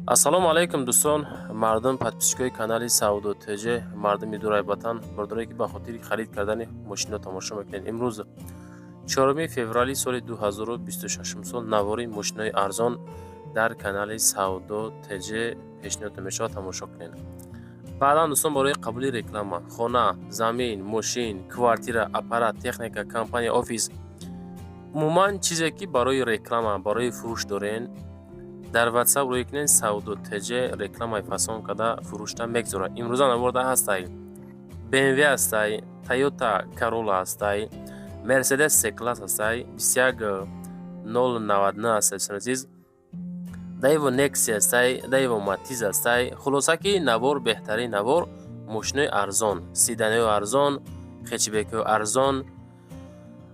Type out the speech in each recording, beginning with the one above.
Ассалому алайкум, дӯстон, мардум, подписчикои канали Савдо ТЖ, мардуми дурай ватан, бародарое, ки ба хотири харид кардани мошино тамошо мекунед. Имрӯз, 4 феврали соли 2026 сол, навори мошинои арзон дар канали Савдо ТЖ пешниҳод мешавад, тамошо кунед. Баъдан, дӯстон, барои қабули реклама, хона, замин, мошин, квартира, аппарат, техника, компания, офис, умуман чизе, ки барои реклама, барои фурӯш дорен, дар WhatsApp рӯй кунед. Савдо ТЖ рекламаи фасон карда фурӯшта мегузорад. Имрӯза наворда ҳастай: BMW ҳастай, Toyota Corolla ҳастай, Mercedes C класс ҳастай, 21099 ҳастай, дӯстони азиз, Daewoo Nexia ҳастай, Daewoo Matiz ҳастай. Хулоса, ки навор беҳтарин навор, мошинои арзон, седанои арзон, хэтчбекҳои арзон,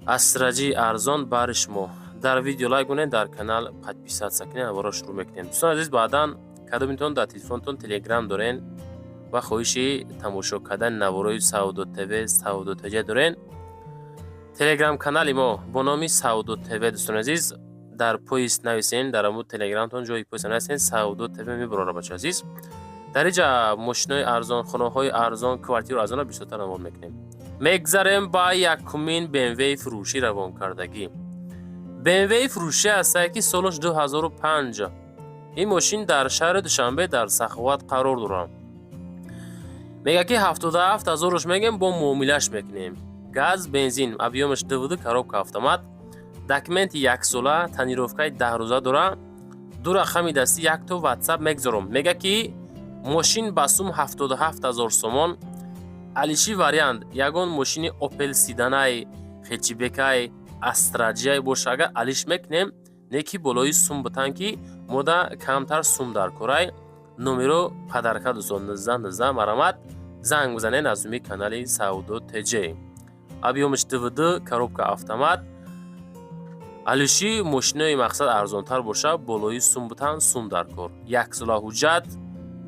Астра Ҷи арзон бари шумо. Дар видео лайк кунед, дар канал подписаться кунед. Наворро шурӯъ мекунем. Дӯстони азиз, баъдан кадомитон дар телефонтон Телеграм дорен ва хоҳиши тамошо кардани наворои Савдо ТВ, Савдо ТЖ дорен, Телеграм канали мо бо номи Савдо ТВ, дӯстони азиз, дар поиск нависен, дар аму Телеграмтон ҷои поиск нависен, Савдо ТВ мебарора. Бача азиз, дар инҷа мошинои арзон, хонаҳои арзон, квартираи арзонро бисёртар навор мекунем. Мегзарем ба якумин БМВи фурӯшӣ равонкардагӣ. БМВи фурӯшӣ ҳастае, ки солаш 2005. Ин мошин дар шаҳри Душанбе, дар Саховат қарор дорад. Мега, ки 77 ҳазорш мегем, бо муомилаш мекунем. Газ, бензин, объёмаш двд, коробка автомат, документи яксола, тонировкаи 10 рӯза дора. Ду рақами дастӣ, якто WhatsApp мегзорам. Мега, ки мошин ба сум 77 ҳазор сомон. Алиши вариант, ягон мошини Опел седанай, хэтчбекай, Астра Ҷиай боша, агар алиш мекунем, не ки болои сум бутан, ки мода камтар сум дар корай. Номеро подарка, дӯстон, 19 19, марамат, занг бизанед аз номи канали Савдо ТЖ. Объёмаш двд, коробка автомат. Алиши мошинои мақсад арзонтар боша, болои сум бутан, сум дар кор. Яксола ҳуҷҷат,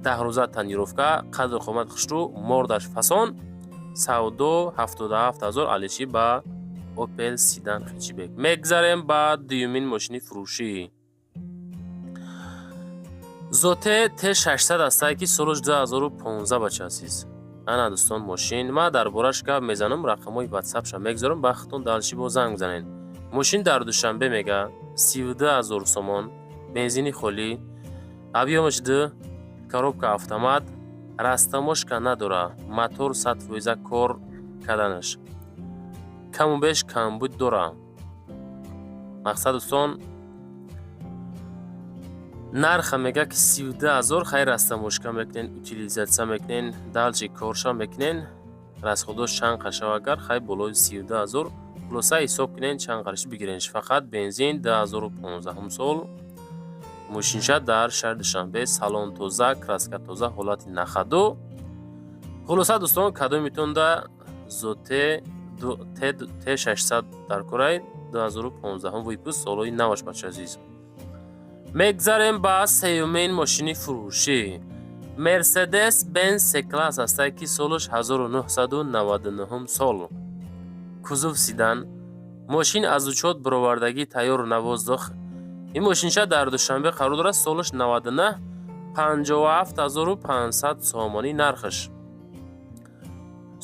10 рӯза тонировка, қадр қомат хушрӯ, мордаш фасон. Савдо 77 000, алиши ба Опел седан, хэтчбек. Мегзарем ба дуюмин мошини фурӯшӣ. Зотте Т600 ҳастае, ки солаш 2015, бача азиз. Ана, дӯстон, мошин ман дар бораш гап мезанам, рақамҳои ватсапша мегзорам, ба худтон дальше бо занг бизанед. Мошин дар Душанбе, мега, 32 000 сомон, бензини холӣ, объёмаш д, коробка автомат, растаможка надора, мотор 100 фоиза кор карданаш, каму беш камбуд дора. Мақсад, дӯстон, нарха мега, ки 32 000. Хайр, растаможка мекунен, утилизация мекунен, дальше корша мекунен, расходош чанд қашав, агар хай болои 32 000, хулоса, ҳисоб кунен, чанд қариш бигиренш. Фақат бензин, 2015 сол мошинша, дар шаҳри Душанбе, салон тоза, краска тоза, ҳолати на ходу. Хулоса, дӯстон, кадомитонда Зотте Т600 дар корай, 2015 выпуск, солҳои наваш, бача азиз. Мегзарем ба сеюмин мошини фурӯшӣ. Мерседес Бенз С класс ҳастае, ки солаш 1999 сол, кузов седан. Мошин аз учёт баровардагӣ, тайёр, на воздух. Ин мошинча дар Душанбе қарор дорад, солаш 99, 57 500 сомонӣ нархаш.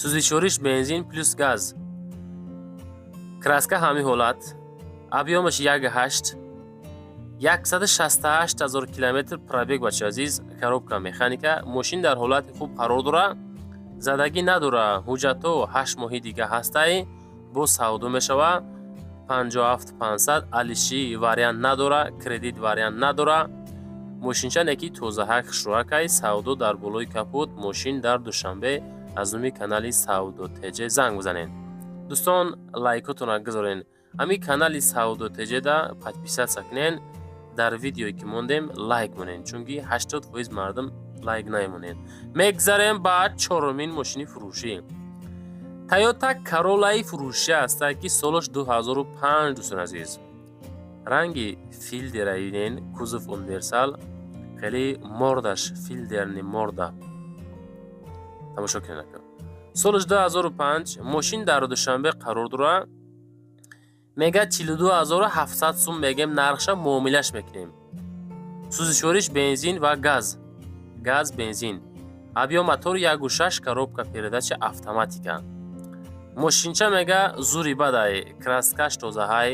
Сӯзишвориш бензин плюс газ, краска ҳамин ҳолат, объёмаш 1,8, 168 ҳазор километр пробег, бача азиз, коробка механика. Мошин дар ҳолати хуб қарор дора, задагӣ надора, ҳуҷҷатҳо 8 моҳи дига ҳастай, боз савдо мешава. 57 500, алиши вариант надора, кредит вариант надора. Мошинча неки тозаҳак, хушрӯакай. Савдо дар болои капот. Мошин дар Душанбе, аз номи канали Савдо ТЖ занг бизанед. Дӯстон, лайкотонро гузорен, ҳамин канали Савдо ТЖда подписаться кунен, дар видеое ки мондем лайк монед, чунки 80% мардум лайк намемонед. Мегзарем ба чорумин мошини фурӯшӣ. Тойота Короллаи фурӯшӣ ҳастад, ки солаш 2005. Дӯстони азиз, ранги филдера диден, кузов универсал, хеле мордаш филдерный морда, тамошо кунед ака. Солаш 2005, мошин дар Душанбе қарор дорад. Мега, 42 700 сум мегем нархша, муомилаш мекунем. Сӯзишвориш бензин ва газ, газ, бензин. Объём мотор 1,6, коробка передача автоматика. Мошинча мега зури бадай, краскаш тозаҳай,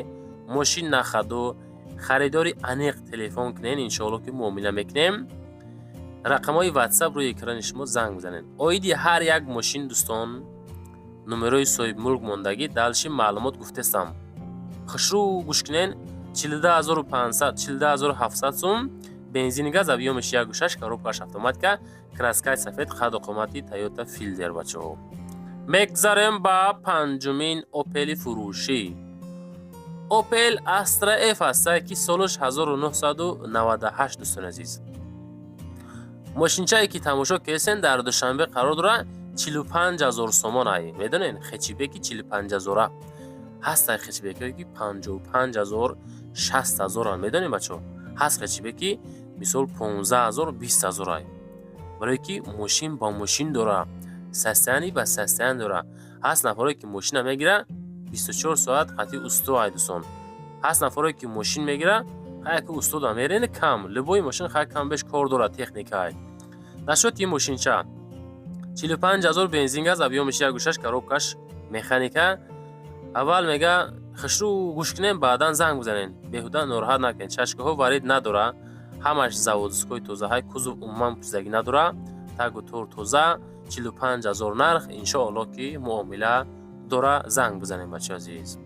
мошин на ходу. Харидори аниқ телефон кунен, иншоалло, ки муомила мекунем. Рақамҳои Ватсап рӯи экрани шумо, занг бизанед. Оиди ҳар як мошин, дӯстон, номерои соҳибмулк мондагӣ, дальше маълумот гуфтестам. Хушрӯ гӯш кунен. 42 500, 42 700 сум, бензини, газ, объёмиш 1,6, коробкаш автоматика, краскаи сафед, қаду қомати Тойота Филдер. Бачаҳо, мегзарем ба панҷумин Опели фурӯшӣ. Опел Астра Ф ҳастае, ки солаш 1998. Дӯстони азиз, мошинчае ки тамошо кесен, дар Душанбе қарор дорад, 45 ҳазор сомон ай. Медонен, хэтчбеки 45 ҳазора ҳастай, хэтчбекое ки 55 ҳазор, 60 ҳазорам. Медонем, бачаҳо, ҳаст хэтчбеки, мисол, 15 ҳазор, 20 ҳазор ай, барое ки мошин ба мошин дора, состояние ба состояние дора. Ҳаст нафаре ки мошина мегира, 24 соат қатъи усто ай. Дӯстон, ҳаст нафаре ки мошин мегира, хай ки устода мерени кам, любой мошин хай кам беш кор дорад, техника ай. Насчёти ин мошинча: 45 ҳазор, бензин, газ, объёмиш 1,6, коробкаш механика. Аввал мега хушрӯ гӯш кунем, баъдан занг бизанен, беҳуда нороҳат накунед. Чашкаҳо варид надора, ҳамаш заводской, тозаҳай, кузов умуман пӯсидагӣ надора, тагу тор тоза. 45 ҳазор нарх, иншоалло, ки муомила дора. Занг бизанем, бачаи азиз.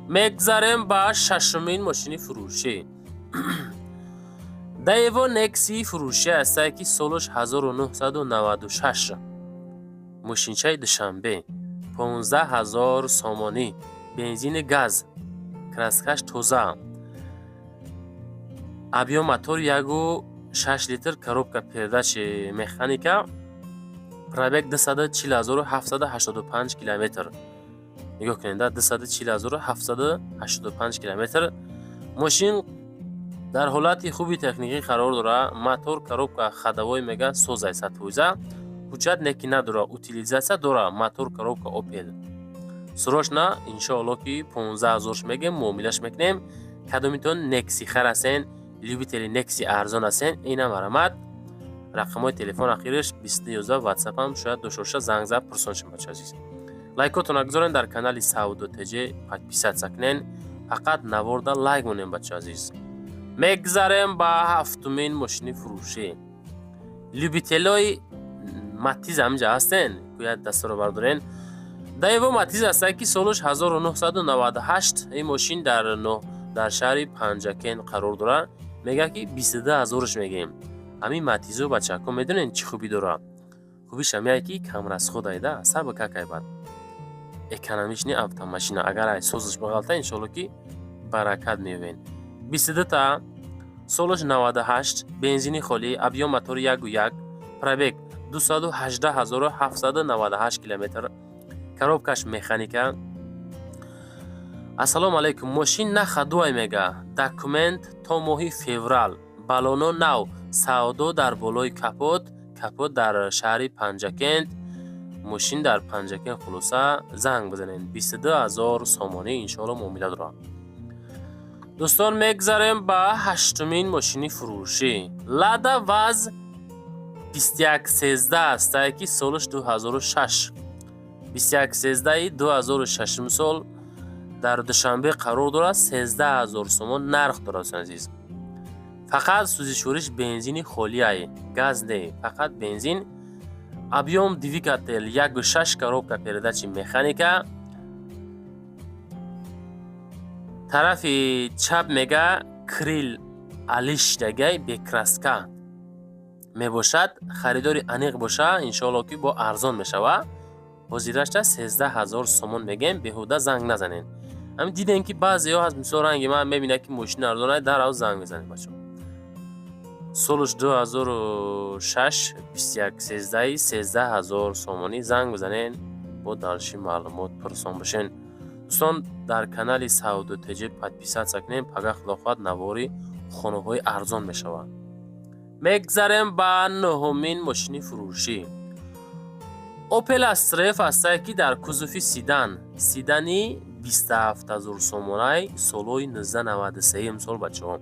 Мегзарем ба шашумин мошини фурӯшӣ. Даево Некси фурӯшӣ ҳастае, ки солаш 1996. Мошинчаи Душанбе, 15 ҳазор сомонӣ, бензини, газ, краскаш тоза, объём мотор 1,6 литр, коробка передачи механика, пробег 240 785 километр. Нигоҳ кунед, 240 785 километр. Мошин дар ҳолати хуби техникӣ қарор дорад. Мотор, коробка, ходовой мега созай 100%. Ҳуҷҷат неки надорад, утилизация дорад. Мотор, коробка Опел. Срочно, иншоалло, ки 15 ҳазорш мегем, муомилаш мекунем. Кадомитон Некси хар ҳастен, любители Некси арзон ҳастен, ина марамат. Рақамҳои телефон ахираш 2011, Ватсапам шояд дошта, занг зад, пурсон шем. Бача азиз, лайкотона гузорен, дар канали Савдо ТЖ подписаться кунен, фақат наворда лайк монем. Бача азиз, мегзарем ба ҳафтумин мошини фурӯшӣ. Любителои Матиз ҳаминҷа ҳастен, гӯяд дастро бардорен. Даево Матиз ҳастад, ки солаш 1998. Ин мошин дар шаҳри Панҷакен қарор дорад. Мегӯяд, ки 22 ҳазорш мегӯем. Ҳамин Матизо, бачаҳако, медонед, чӣ хубӣ дорад? Хубиш ҳамяе, ки камрасход айда, саба какай бад экономичный автомашина. Агар ай созиш бағалта, иншоалло, ки баракат меёбен. 22 та, солаш 98, бензини холӣ, объём мотори 1,1, пробег 218 798 километр, коробкаш механика. Ассалому алайкум, мошин на ходу ай, мега документ то моҳи феврал, баллоно нав, савдо дар болои капот, капот дар шаҳри Панҷакент, мошин дар Панҷакент. Хулоса, занг бизанед, 22 ҳазор сомонӣ, иншоалло, муомила дорам. Дӯстон, мегзарем ба ҳаштумин мошини фурӯшӣ. Лада ВАЗ 2113 астае, ки солаш 2006, 2113 2006 сол, дар Душанбе қарор дорад, 13 ҳазор сомон нарх дорад. Азиз, фақат сӯзишвориш бензини холиай, газ не, фақат бензин. Объём двигатель 1,6, коробка передачи механика. Тарафи чап мега крил алиш дагай, бе краска мебошад. Харидори аниқ боша, иншоалло, ки бо арзон мешава. Ҳозирашта 13 ҳазор сомон мегем, беҳуда занг назанед. Ҳамин дидем, ки баъзеҳо ҳаст, мисол, ранги ман, мебинад, ки мошин арзон, дарав занг мезанед. Бачаҳо, солаш 2006, 2113, 13 ҳазор сомонӣ, занг бизанед, бо дальше маълумот пурсон бошен. Дӯстон, дар канали Савдо ТЖ подписаться кунем. Пага, худо хоҳад, навори хонаҳои арзон мешавад. Мегзарем ба нуҳумин мошини фурӯшӣ. Опел Астра Ф ҳастае, ки дар кузови седан, седани 27 ҳазор сомонай, солҳои 1993 сол. Бачаҳо,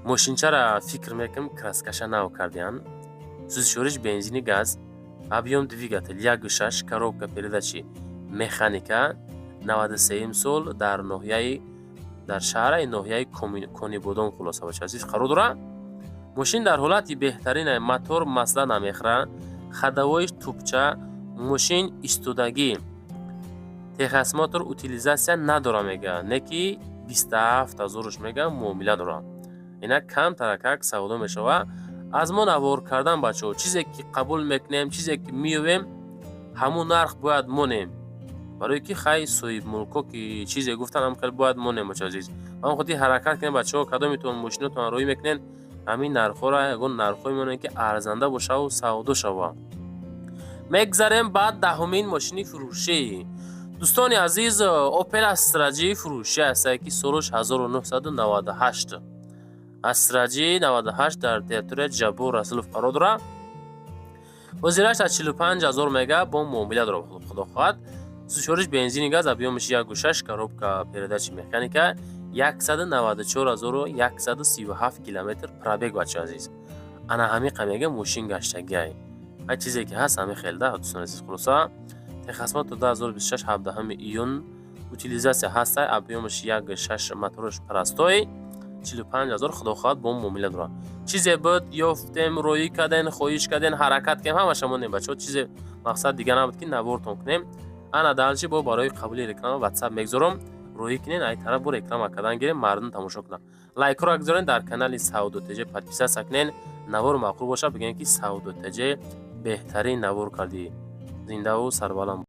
Мошинчара, фикр мекунам, краскаша нав кардиян. Сӯзишвориш бензини газ, объём двигатель 1,6, коробка передачи механика, 93-юм сол, дар ноҳияи, дар шаҳраи ноҳияи Конибодом, хулоса, бача азиз, қарор дорад. Мошин дар ҳолати беҳтарин, мотор масла намехӯрад, ходовойш тупча, мошин истодагӣ, техосмотр, утилизация надора мега, не ки 27 ҳазоруш мега, муомила дорад. Инак, камтаракак савдо мешавад. Аз мо навор кардан, бачаҳо, чизе ки қабул мекунем, чизе ки меёбем, ҳамун нарх бояд монем, барое ки хай, соҳибмулкҳо ки чизе гуфтан, ҳам хел бояд монем. Бача азиз, ба ҳамин хотир ҳаракат кунем. Бачаҳо, кадометон мошинотон роҳӣ мекунен, ҳамин нархҳоро ягон нархҳое монем, ки арзанда бошаву савдо шава. Мегзарем ба 10-умин мошини фурӯшӣ. Дӯстони азиз, Опел Астра Ҷи фурӯшӣ ҳастае, ки солаш 1998. Астра Ҷи 98 дар территорияи Ҷаббор Расулов қарор дорад. Ҳозираш аз 45 ҳазор мега, бо муомила дорад, худо хоҳад. Сӯзишвориш бензини газ, объёмаш 1,6, коробка передачи механика, 194 137 километр пробег. Бача азиз, ана ҳамиқа мега, мошин гаштагиай. Ҳар чизе ки ҳаст, ҳами хел да, дӯстони азиз. Хулоса, техосмотр 2026, 17 июн, утилизация ҳастай, объёмаш 1,6, мотораш простой, 45 ҳазор, худо хоҳад, бо муомила дорад. Чизе буд, ёфтем, роӣ карден, хоҳиш карден, ҳаракат кардем, ҳамаша монем, бачаҳо. Чизе мақсад дига набуд, ки навортон кунем. Ана дальше бо барои қабули реклама Ватсап мегзорам, роҳӣ кунен, ай тараф бо реклама кардан гирем, мардум тамошо кунанд. Лайкҳоро гузорен, дар канали Савдо ТЖ подписаться кунен. Навор маъқул бошад, бигӯем, ки Савдо ТЖ беҳтарин навор кардӣ. Зиндаву сарбаланд.